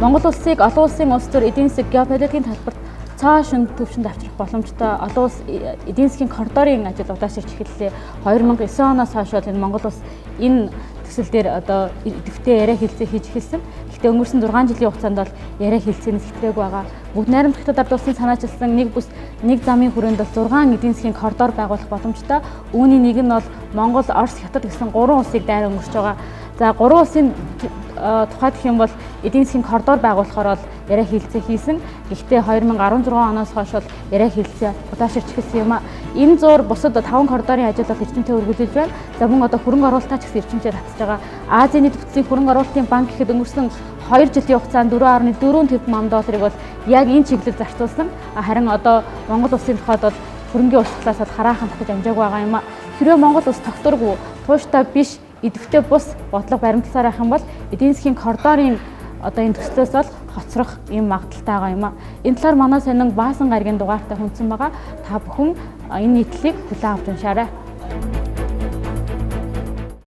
Монгол улсыг олон улсын улс төр эдийн засаг геополитикийн талбарт цоо шин төвшөнд авчрах боломжтой олон улс эдийн засгийн коридорын ажил удааширч эхэллээ. 2009 оноос хойш бол энэ Монгол улс энэ төсөл дээр одоо идэвхтэй яриа хэлцээ хийж эхэлсэн. Гэхдээ өнгөрсөн 6 жилийн хугацаанд бол яриа хэлцээнээс хэтрээгүй байгаа. Бүгд найрамдах Хятад ард улсын санаачилсан нэг бүс нэг замын хүрээнд бол 6 эдийн засгийн коридор байгуулах боломжтой. Үүний нэг нь бол Монгол, Орос, Хятад гэсэн гурван улсыг дайран өнгөрч байгаа. За, гурван улсын тухайд гэх юм бол эдийн засгийн коридор байгуулахаар бол яриа хэлцээ хийсэн. Гэхдээ 2016 оноос хойш бол яриа хэлцээ удааширч эхэлсэн юм а. Энэ зуур бусад 5 коридорын ажил бол эрчимтэй үргэлжилж байна. За, мөн одоо хөрөнгө оруулалтаа ч гэсэн эрчимтэй татж байгаа. Азийн нийт бүтцийн хөрөнгө оруулалтын банк гэхэд өнгөрсөн 2 жилийн хугацаанд 4.4 тэрбум ам долларыг бол яг энэ чиглэлд зарцуулсан. Харин одоо Монгол улсын тухайд бол хөрөнгийн урсгалаас бол хараахан татаж амжаагүй байгаа юм а. Хэрвээ Монгол улс тогтворгүй, тууштай биш, идэвхтэй бус бодлого баримтласаар байх юм бол эдийн засгийн коридорын одоо энэ төслөөс бол хоцрох юм магадлалтай байгаа юм а. Энэ талаар манай сонин Баасан гарагийн дугаартай хүндсэн байгаа. Та бүхэн энэ нийтлэлийг хүлээн авч уншаарай.